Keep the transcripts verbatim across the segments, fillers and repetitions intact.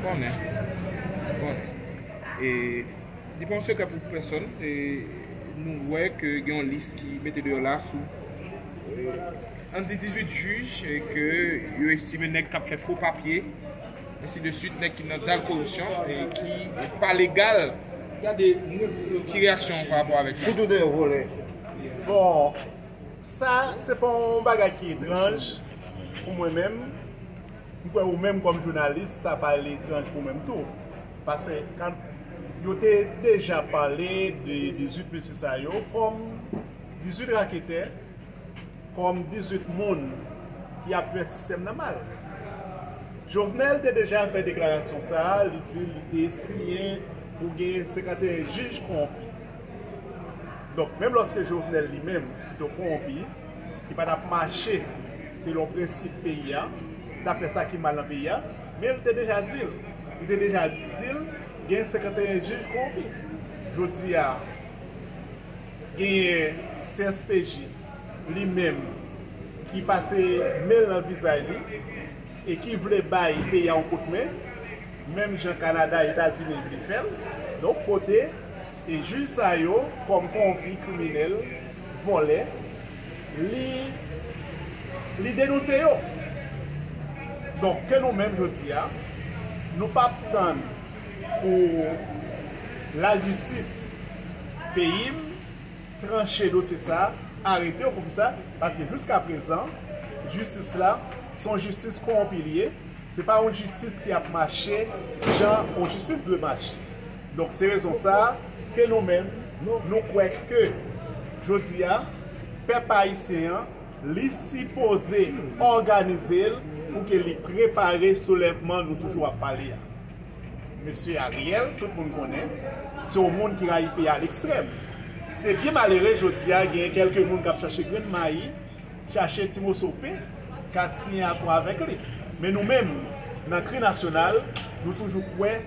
Konnen. Konnen. E li pa yon sekrè pou pèsonn. E nou wè ke gen yon lis ki mete deyò la sou, e, ann di dizuit jij, e ke yo estime nèg k ap fè fo papye, ensi de suit, nèg ki nan dal koripsyon e ki pa legal. Gade, ki reyaksyon w pa rapò avèk sa? Tout de volè. Bon, sa, se pa yon bagay ki etranj pou mwen menm. M kwè ou menm kòm jounalis, sa pa etranj pou mwen tou. Paske kan yo te deja pale de dizuit mesye sa yo kòm dizuit raketè, kòm dizuit moun ki ap fè sistèm nan mal. Jovenel te deja fè deklarasyon sa a, li di li te siyen pou gen senkanteyen jij kowonpi. Donk, menm lòske Jovenel li menm, se te yon kowonpi, ki pa t ap mache selon prensip peyi a, ki t ap fè sa ki mal nan peyi a, men li te deja di l. Li te deja di l gen senkanteyen jij kowonpi. Jodi a, genyen C S P J, li menm, ki pase men l nan vizaj li, e ki vle bay peyi a yon kout men, menm jan Kanada, Etazini vle fè l. Donk, kote, e jij sa yo, kòm kowonpi, kriminèl, vòlè, li, li denonse yo. Donk, ke nou menm, jodi a, nou p ap tann pou lajistis peyi m tranche dosye sa, arete yo. Poukisa? Paske jiska prezan, jistis la, se yon jistis kowonpi li ye. Se pa yon jistis ki ap mache jan yon jistis dwe mache. Donk, se rezon sa a ke nou menm, nou kwè ke jodi a, pèp ayisyen an, li sipoze òganize l pou ke li prepare soulèvman nou toujou ap pale a. Mesye Ariel, tout moun konnen, se yon moun ki rayi peyi a a lekstrèm. Se byen malere, jodi a, gen kèlke moun k ap chache grenn mayi, chache ti moso pen, k al siyen akò avèk li. Men nou menm, nan kri nasyonal, nou toujou kwè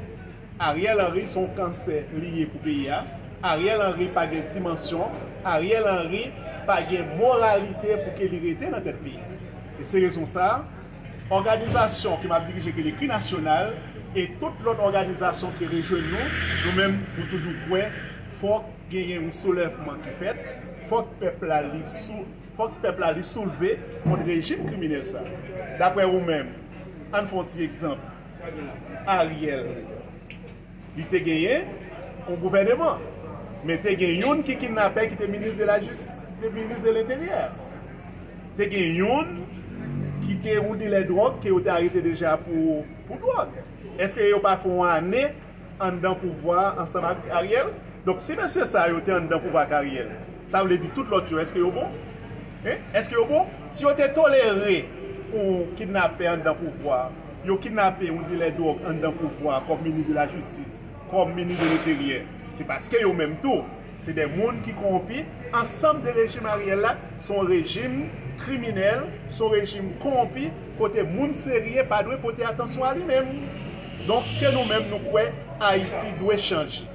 Ariel Henry se yon kansè li ye pou peyi a. Ariel Henry pa gen dimansyon. Ariel Henry pa gen moralite pou ke li rete nan tèt peyi a. E se rezon sa a, òganizasyon ke m ap dirije, ke le Kri Nasyonal, e tout lòt òganizasyon ki rejwenn nou, nou menm, nou toujou kwè fòk genyen yon soulèvman ki fèt, fòk pèp la li sou, fòk pèp la li soulve kont rejim kriminèl sa. Daprè ou menm, ann fè yon ti egzanp. Ariel, li te genyen yon gouvèneman, men te gen youn ki kidnapè, ki te minis de la jistis, ki te minis de lenteryè. Te gen youn ki te yon dilè dwòg ke yo te arete deja pou, pou dwòg. Èske yo pa fè yon ane anndan pouvwa ansanm ak Ariel? Donk, si mesye sa yo te anndan pouvwa ak Ariel, sa vle di tout lòt yo, èske yo bon? Hein? Èske yo bon? Si yo te tolere yon kidnapè anndan pouvwa, yo kidnape yon dilè dwòg anndan pouvwa kòm minis de la jistis, kòm minis de lenteryè, se paske yo menm tou, se de moun ki kowonpi. Ansanm de rejim Ariel la, se yon rejim kriminèl, se yon rejim kowonpi, kote moun serye pa dwe pote atansyon a li menm. Donk, ke nou menm nou kwè Ayiti dwe chanje.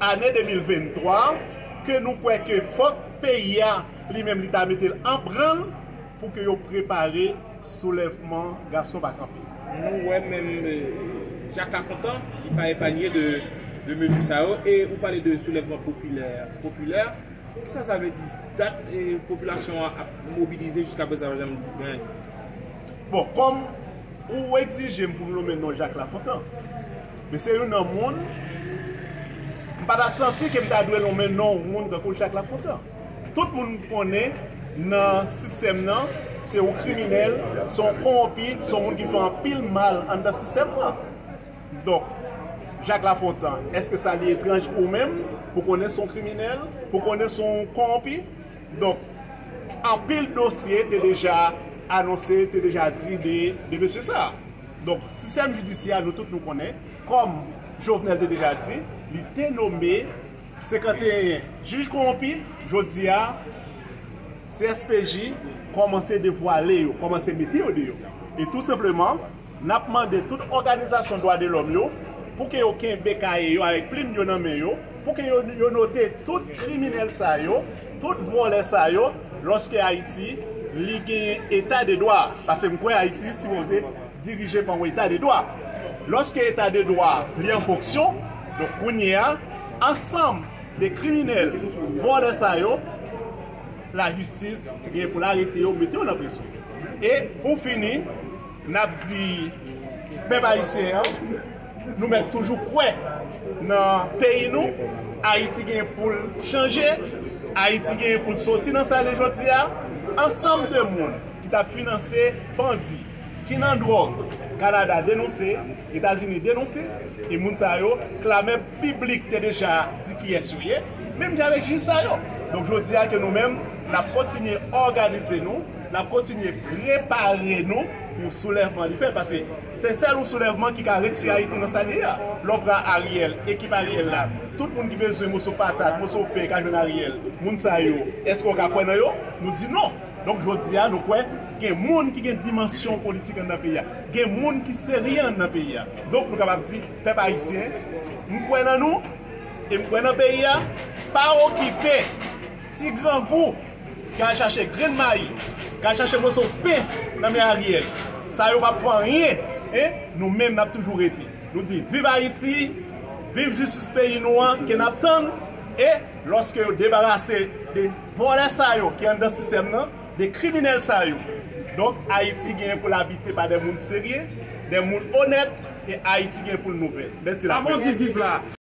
Ane de mil venntwa, ke nou kwè ke fòk peyi a, li menm, li ta mete l an branl pou ke yo prepare soulèvman gason pa kanpe. Nou wè menm, eh, Jacques Lafontant, li pa epanye de, de mezi sa yo, e ou pale de soulèvman popilè, popilè. Kisa sa vle di? Dat, eh, popilasyon an ap mobilize jiska prezan pa janm gen anyen. Bon, kòm ou egzije m pou m nonmen non Jacques Lafontant, men se youn nan moun, m pa ta santi ke m ta dwe nonmen non yon moun tankou Jacques Lafontant. Tout moun konnen nan sistèm nan, se yon kriminèl, se yon kowonpi, se yon moun ki fè anpil mal anndan sistèm nan. Donk, Jacques Lafontant, èske sa li etranj pou ou menm, pou konnen se yon kriminèl, pou konnen se yon kowonpi? Donk, anpil dosye te deja anonse, te deja di de, de mesye sa. Donk, sistèm jidisyè a, nou tout nou konnen, kòm Jovenel te deja di, li te nonmen senkanteyen jij kowonpi. Jodi a, C S P J kòmanse devwale yo, kòmanse mete yo deyò. E tou senpleman, n ap mande tout òganizasyon dwa de lòm yo pou ke yo kenbe kaye yo avèk plim yo nan men yo, pou ke yo, yo note tout kriminèl sa yo, tout vòlè sa yo, lòske Ayiti, li genyen eta de dwa. Paske m kwè Ayiti sipoze dirije pa yon eta de dwa. Lòske eta de dwa li an fonksyon, donk kounye a, ansanm de kriminèl, vòlè sa yo, lajistis gen pou l arete yo, mete yo nan prizon. E pou fini, n ap di pèp ayisyen an, nou mèt toujou kwè nan peyi nou. Ayiti gen pou l chanje. Ayiti gen pou l soti nan sa l ye jodi a. Ansanm de moun ki t ap finanse bandi, ki nan dwòg, Kanada denonse, Etazini denonse, e moun sa yo, klamè piblik te deja di kiyès yo ye, menm jan avèk jij sa yo. Donk, jodi a ke nou menm, n ap kontinye òganize nou, n ap kontinye prepare nou pou soulèvman li fèt, paske se sèl yon soulèvman ki ka retire Ayiti nan sa li ye a. Lè w pran Ariel, ekip Ariel la, tout moun ki bezwen moso patat, moso pen ka jwenn Ariel. Moun sa yo, èske w ka kwè nan yo? Nou di non. Donk, jodi a, nou kwè gen moun ki gen dimansyon politik anndan peyi a. Gen moun ki serye anndan peyi a. Donk, nou kapab di, pèp ayisyen, m kwè nan nou, e m kwè nan peyi a. Pa okipe ti grangou k al chache grenn mayi, k al chache moso pen nan men Ariel. Sa yo p ap fè anyen, en, nou menm n ap toujou rete. Nou di, viv Ayiti, viv jistis peyi nou an, ke n ap tann, e lòske yo debarase de vòlè sa yo ki anndan sistèm nan, de kriminèl sa yo. Donk, Ayiti genyen pou l abite pa de moun serye, de moun onèt, e Ayiti genyen pou l nouvel. Mèsi. Avan w di viv la.